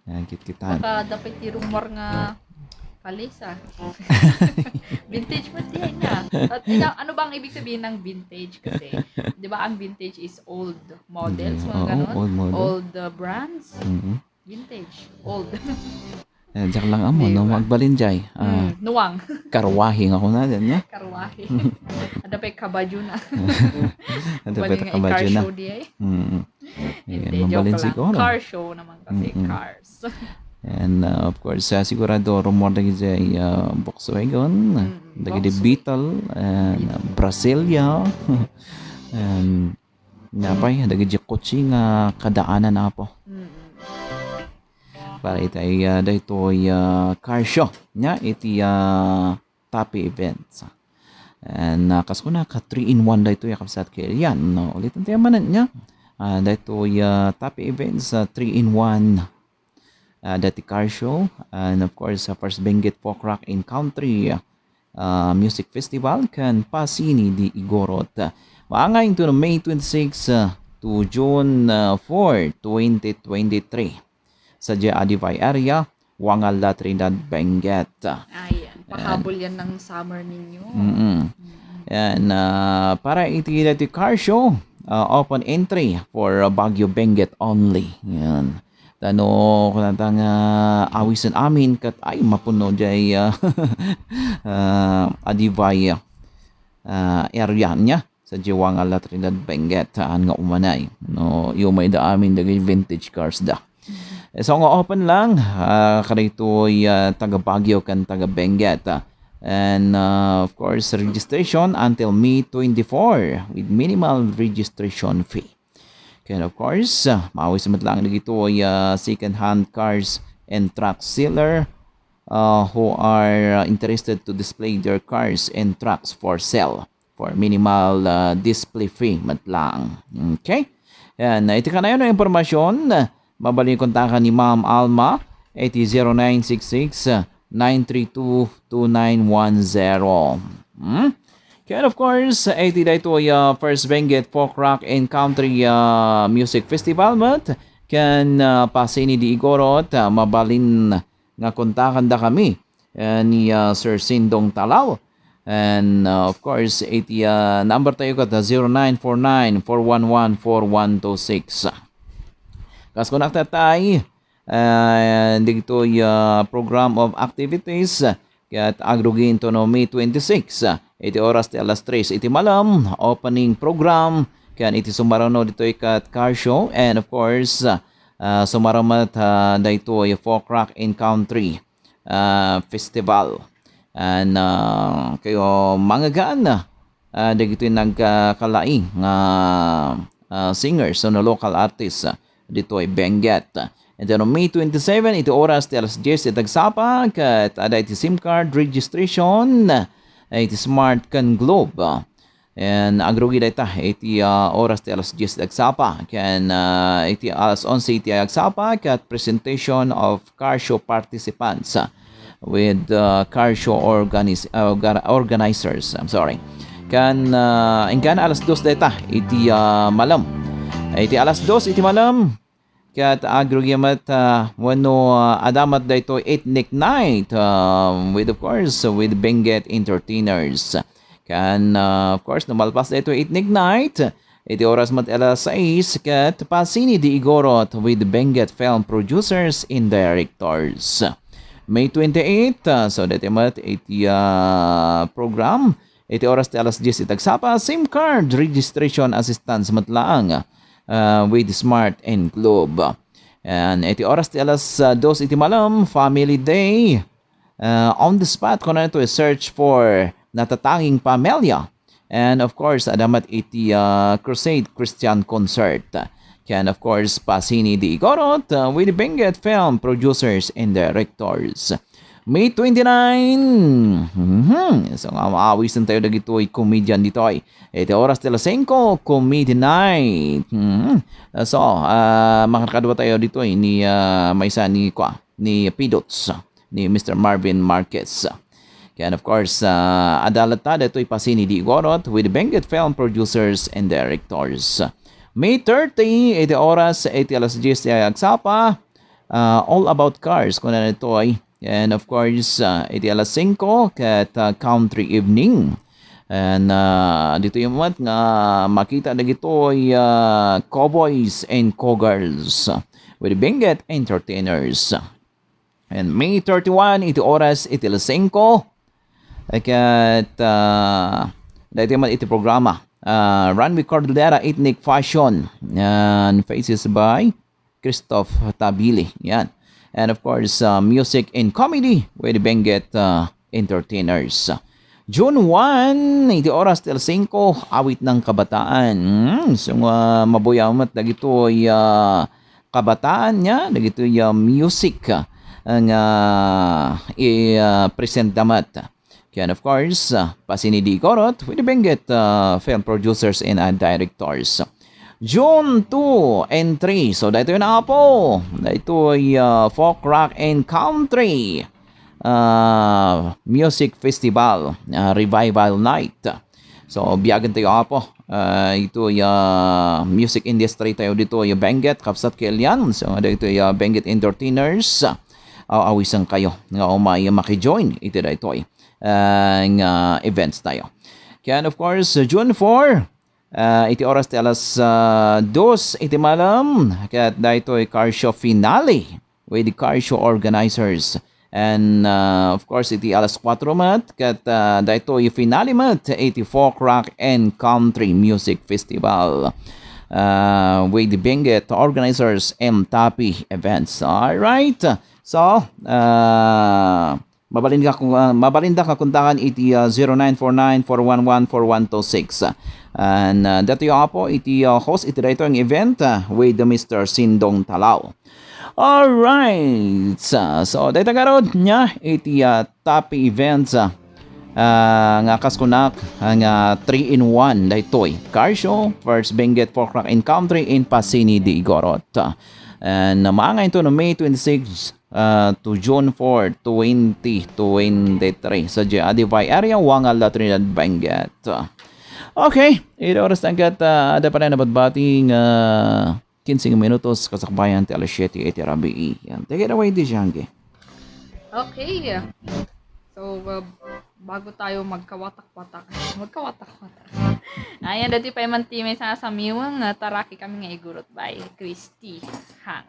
Ah, kitkitan. Baka dapat ti rumor nga kalis, ah. Vintage mo diyan niya. At ina-, ano bang ibig sabihin ng vintage? Kasi, di ba, ang vintage is old models, Hindi. mga Oo, ganon? Old model. Old, uh, brands. Mm-mm. Vintage. Old. Eh, diak lang amo, Di no, ba? Magbalin jay. Ah, Mm, nuwang. Karwahe nga kuna dyan, no? Karwahe. Ada pa'y kabadyo na. Ada Bali pa'y nga kabadyo na. I-car show di ay. Mm. Ayan, Hindi, joke mabalin lang. Siguro. Car show naman kasi, Mm-mm. Cars. And, uh, of course, uh, sigurado, rumor dagiti, uh, Volkswagen, Mm, dagiti Volkswagen. Beetle, and, uh, Beetle. Brasilia, and napay, dagiti kotse nga kadaanan, apo. Mm-mm. Para iti, uh, daytoy, uh, car show. Nya, iti, uh, Tapi Events. And, uh, kas kuna ka three in one daytoy, ya, kabsat, kay yan, no? Ulitan tayo manen, nya. Uh, daytoy, uh, Tapi Events, uh, three in one. Uh, dati car show. And of course, uh, first Benguet folk rock in country, uh, music festival, kan Pasini di Igorot. Maangay into May twenty-six, uh, to June, uh, four, twenty twenty-three. Sa Adivay area, Wangalla, Trinidad, Benguet. Ayan, pahabol yan ng summer ninyo. Mm-mm. Mm-mm. Yan, ah, para iti dati car show, ah, open entry for, ah, Baguio, Benguet only. Yan. Tano, kunata nga, awisen amin, kat ay, mapuno jay, ah, ah, Adivay, ah, area niya. Sa Jiwang a La Trinidad, Benguet, saan nga umanay. No, umay da amin dagiti vintage cars da. Eh, so nga open lang, ah, kadaytoy, ah, taga Baguio kan taga Benguet, ah. And, ah, of course, registration until May twenty-four with minimal registration fee. Ken of course, ah, maawis met lang dagitoy, ah, second-hand cars and truck seller, uh, who are, uh, interested to display their cars and trucks for sale for minimal, uh, display fee met lang. Okay? Yan, iti kanayon a impormasyon, mabalin kontakan ni Ma'am Alma, iti zero nine six six, nine three two, two nine one zero. Hmm? Ken of course, iti daytoy, uh, First Benguet Folk Rock and Country, uh, Music Festival met, ken, uh, Pasini de Igorot, uh, mabalin nga kontakandakami, uh, ni, uh, Sir Sindong Talao. And, uh, of course, iti, uh, number tayo ket, uh, zero nine four nine, four one one, four one two six. Kas kunak tatay, uh, dagitoy, uh, program of activities, uh, ket agrugi intono May twenty-six, uh, iti oras ti alas tres iti malem, opening program, ken iti sumaruno ditoy ket car show, and of course, uh, uh, sumaruno met, uh, daytoy folk rock and country, uh, festival. And, uh, kayo mangagaan, uh, dagitoy nagkalaing nga, uh, singers, no, local artists, uh, ditoy Benguet. And then on May twenty-seven, iti oras ti alas dies iti agsapa, ket adda iti sim card registration, uh, iti Smart ken Globe. And agrugi dayta iti, uh, oras ti alas dies iti agsapa, ken, uh, iti alas onse iti agsapa, ket presentation of car show participants, uh, with, uh, car show organis-, uh, orga-, organizers. I'm sorry. Ken, uh, inggana alas dos dayta iti, uh, malem. Iti alas dos iti malem, ket agrugi met, uh, wenno, uh, adda met daytoy ethnic night, um, with, of course, with Benguet entertainers. Ken, uh, of course, no malpas daytoy ethnic night, iti oras met alas sais, ket Pasini de Igorot with Benguet film producers and directors. May twenty-eight, uh, so daytoy met iti, uh, program, iti oras ti alas dies iti agsapa, sim card registration assistance met laeng, uh, with Smart and Globe. And iti oras ti alas, uh, dos iti malem, Family Day. Uh, on the spot, kunana daytoy, search for natatanging pamilya. And of course, adda met iti, uh, Crusade Christian Concert. Ken of course, Pasini de Igorot, uh, with Benguet film producers and directors. May twenty-nine. Mhm. So, nga maawisen tayo dagitoy comedian ditoy. Iti oras ti alas singko, comedy night. Mhm. So, uh, makadkadua tayo ditoy ni, uh, maysa ni, kua, ni Pidots, ni Mister Marvin Marquez. Ken of course, uh, adda latta daytoy Pasini de Igorot with Benguet film producers and directors. May thirty, iti oras, iti alas dies ti agsapa, uh, All About Cars, kunana daytoy. And of course, uh, iti alas singko, ket, uh, Country Evening. And, uh, ditoy met nga makita dagitoy, uh, cowboys and cowgirls with Benguet entertainers. And May thirty-one, iti oras, iti alas singko. Ket, uh, daytoy met iti programa, uh, Runway Cordillera Ethnic Fashion. Yan, faces by Christoph Tabili. Yan. And of course, uh, music and comedy with Benguet, uh, entertainers. June one, iti oras ti alas singko, awit ng kabataan. Hmm, so, uh, mabuya met dagitoy, uh, kabataan niya, dagitoy, uh, music, uh, nga i-, uh, present da met. Ken of course, uh, Pasini de Igorot with Benguet, uh, film producers and, uh, directors. June two and three. So, daytoy na po. Daytoy, uh, folk, rock, and country, uh, music festival, uh, revival night. So, biagen tayo, Apo. Uh, itoy, uh, music industry tayo ditoy Benguet, kabsat ket ilian. So, daytoy, uh, Benguet entertainers. Uh, awisan kayo nga umay makijoin iti daytoy, uh, nga events tayo. Ken, of course, June four, uh, iti oras ti alas, uh, dos iti malem, ket daytoy car show finale with the car show organizers. And, uh, of course, iti alas kuatro met, ket, uh, daytoy finale met iti Folk Rock and Country Music Festival, uh, with the Benguet organizers, M Tapi Events. All right. So, uh, mabalinda ka, uh, mabalinda ka kontakan iti, uh, zero nine four nine, four one one, four one two six. And, uh, daytoy, Apo, iti, uh, host iti daytoy nga event, uh, with Mister Sindong Talao. Alright. So, so dayta garud nia iti, ah, Tapi Events, ah, ah, nga kas kunak, ah, nga three in one daytoy. Car show, first Benguet Folk Rock Encounter in Pasini de Igorot. And maangayen to no May twenty-six, ah, to June four, twenty twenty-three. Sa Adivay area, Wanga, La Trinidad, Benguet. Okay, iti oras na ket, ah, adda pay nabati nga kinse nga minutos, kasakbayan ti alas siete iti rabii. Yan. Take it away, D J Angge. Okay. So, uh, bago tayo magkawatak-watak, magkawatak-watak. Ayan, dati pa man ti may sasamiwang, uh, Taraki Kami nga Igurot by Christy Hang.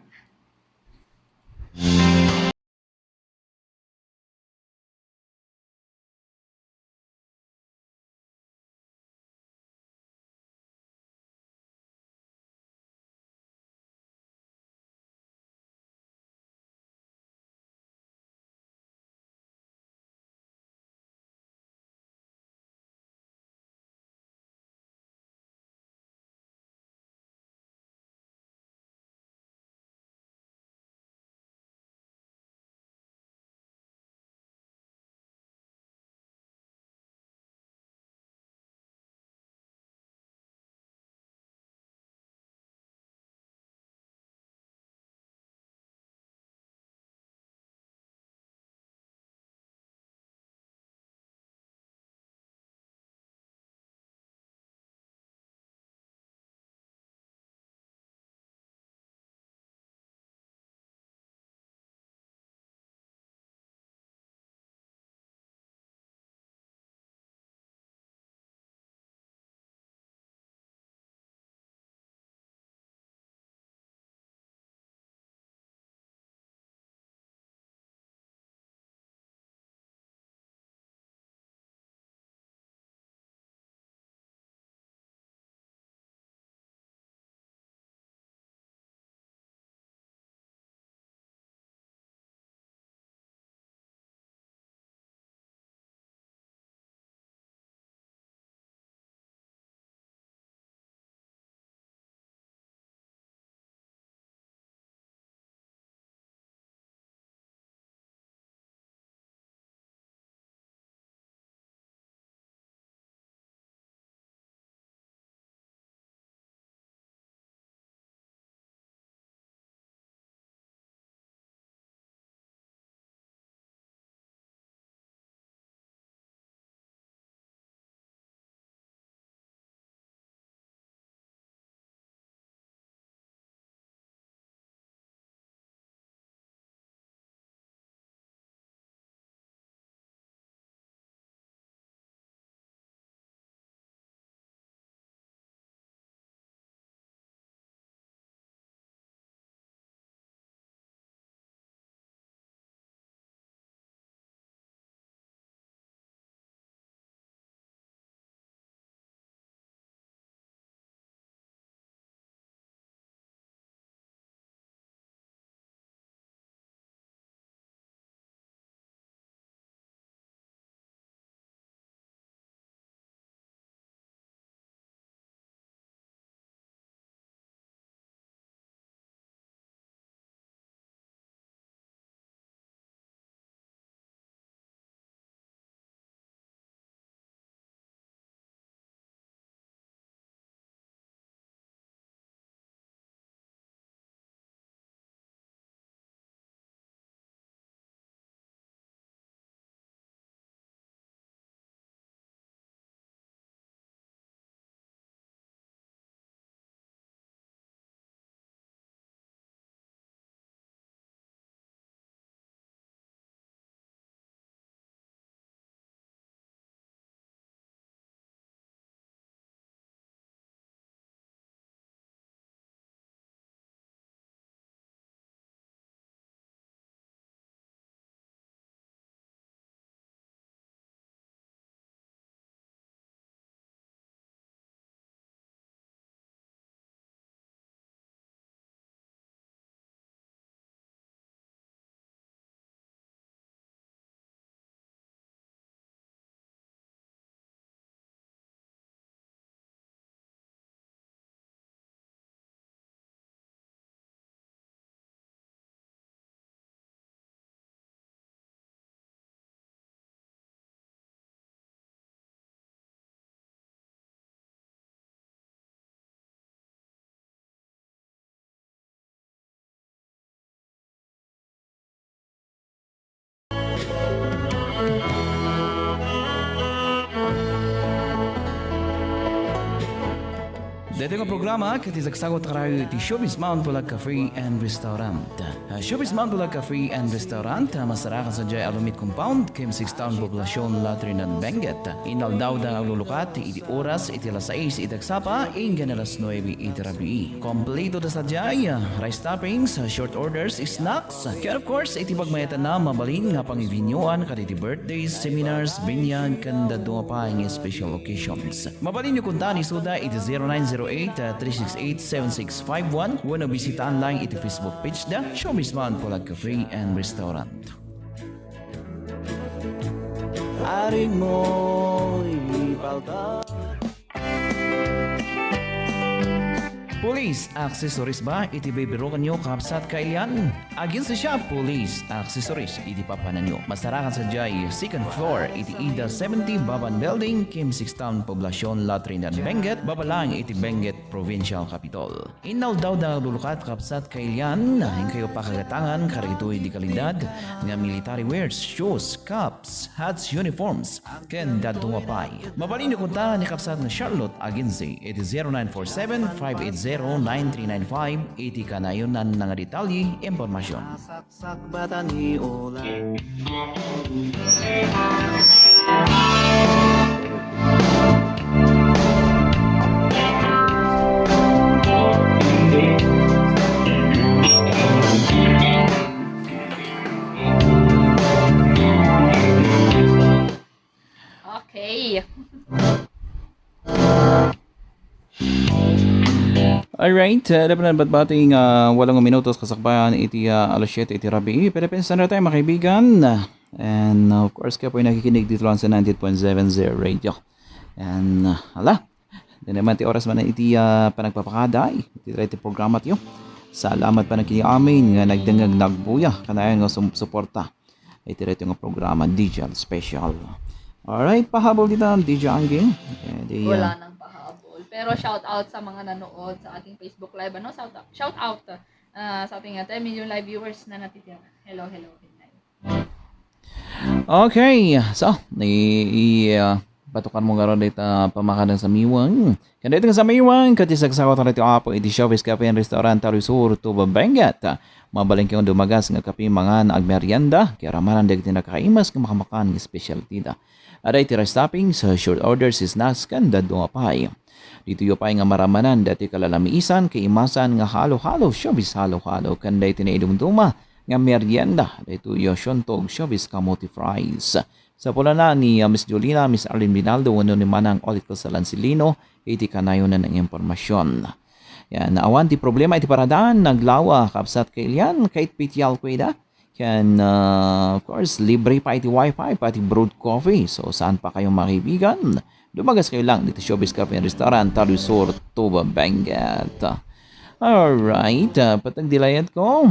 Daytoy nga programa ket isagsagut kanayo iti Showbiz Mount Bulag Cafe and Restaurant. Ah, Showbiz Mount Bulag Cafe and Restaurant, ah, masarakan sadiay Alumiit Compound, Kim Six Town, Poblacion, La Trinidad, Benguet. Inaldaw da nga aglulukat iti oras iti alas sais iti agsapa, inggana alas nuebe iti rabii. Kompleto da sadiay, ah, rice toppings, ah, short orders, snacks, ken of course, iti pagmayatanna, mabalin nga pangibinyuan kadagiti birthdays, seminars, binyag, ken dadduma pay nga special occasions. Mabalinyo kunta ni Suda iti zero nine zero eight, three six eight, seven six five one wenno bisitaan lang iti Facebook page da, Showbiz Mount Bulag Cafe and Restaurant. Aring moy palta. Police accessories ba iti bibirukanyo, kabsat kailian? Aginsa siya, Police accessories iti papananyo. Masarakan sadiay second floor iti Ida seventy Baban Building, Kim Six Town, Poblacion, La Trinidad, Benguet, baba lang iti Benguet Provincial Capitol. Inaldaw da nga aglulukat, kabsat kailian, inkayo pakagatangan kadagitoy di kalidad nga military wears, shoes, caps, hats, uniforms, ken dadduma pay. Mabalinyo kunta ni kabsat nga Charlotte Agency iti zero nine four seven, five eight zero, nine three nine five iti kanayonan nga detalye, impormasyon. Sakbatan ni Ola. Okay. Alright, uh, dapat na batbati nga walong minutos kasakbayan iti, uh, alas siyete iti rabii. Pilipinas Standard Time, mga kaibigan. And, uh, of course, kayo po'y nakikinig dito lang sa ninety-eight point seven Zero Radio. And, uh, ala, di naman ti oras man iti, uh, panagpapakaday. Iti, iti programa tiyo. Salamat pa na kini amin nga nagdengag nagbuya. Kanayan nga sum-, suporta iti daytoy nga programa, D J L Special. Alright, pahabol dita, D J Anggi. Eh, di, Wala ah, nang pahabol. Pero shout out sa mga nanood sa ating Facebook Live, ano? Shout out, shout out, ah, sa ating, ah, ten million live viewers na natitira. Hello, hello, hello. Okay, so, i-, i-, ah, batukan mo garo dita pamakadang sa Miwang. Ken daytoy nga sa Miwang, ket isagsagutan daytoy Apo iti Showbiz Cafe and Restaurant, Taluy Sur, Tuba, Benguet. Mabalin kayo dumagas nga kape, mangan, agmerienda, kay ramanan dagiti nakaimas nga makamakan nga specialty da. Adda iti rice toppings, short orders, snacks, ken dadduma pay. Ditoyo pay nga maramanan daytoy kalalamisan, kaimasan nga halo-halo, showbiz halo-halo, ken daytoy naidumduma nga merienda, daytoy yo siantog, showbiz kamote fries. Sa pulana ni, ah, Miss Jolina, Miss Arlene Binaldo, wenno ni Manang Olit Casalan Silino, iti kanayonan nga impormasyon. Yan, awan ti problema iti paradaan, naglawa, kabsat kailian, kay pitial ko ida. Yan, ah, of course, libre pa iti wifi, pati brewed coffee. So, saan pa kayo, mga kaibigan? Dumagas kayo lang dito, Showbiz Cafe and Restaurant, Taluy Sur, Tuba, Benguet. Alright, ah, patag dilayat ko.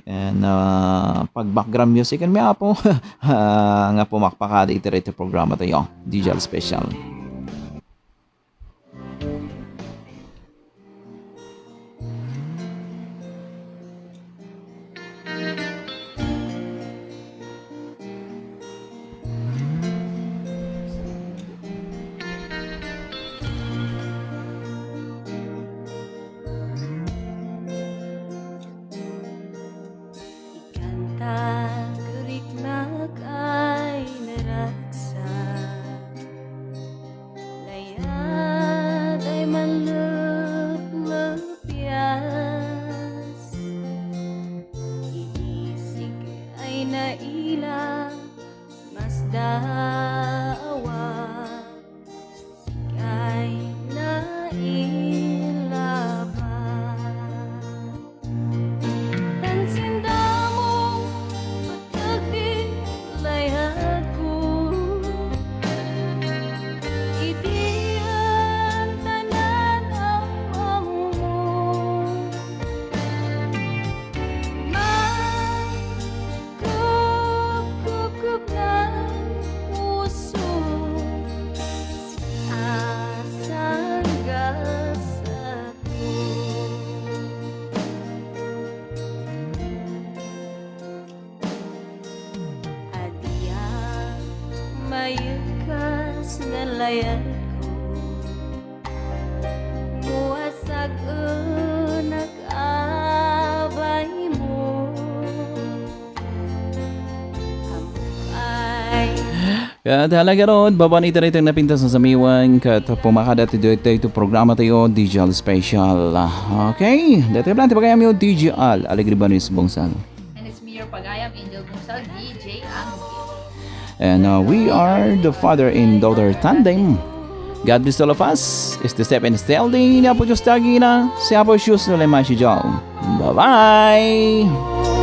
And, ah, pag background music, and may apo, ah, nga pumakpakada iti daytoy programa tayo, D J L Special. Ikanta, kuriknak ay naragsak. Layad ay manluplupias. Inisig ay naila, masda awan. Sikay nailaban. Nansindamong patag ti layadko. Iti tanan ammo. Kupkupkupnan puso, asanggasato. Adiak mayegkas nalayadko. Muas Ket talaga rod, baban ita daytoy napintas a samiwen, ket pumakada ti daytoy ti programa tayo, D J Al Special. Okay, daytoy lang ti pagayamyo, D J Al, Alegre Banis Bungsal. And it's me, your pagayam, Angel Bungsal, D J Angel. And uh, we are the father and daughter tandem. God bless all of us. Stay safe and stay healthy. Ni Apo Diyos dagina. Si Apo Diyos no lemay si John. Bye-bye!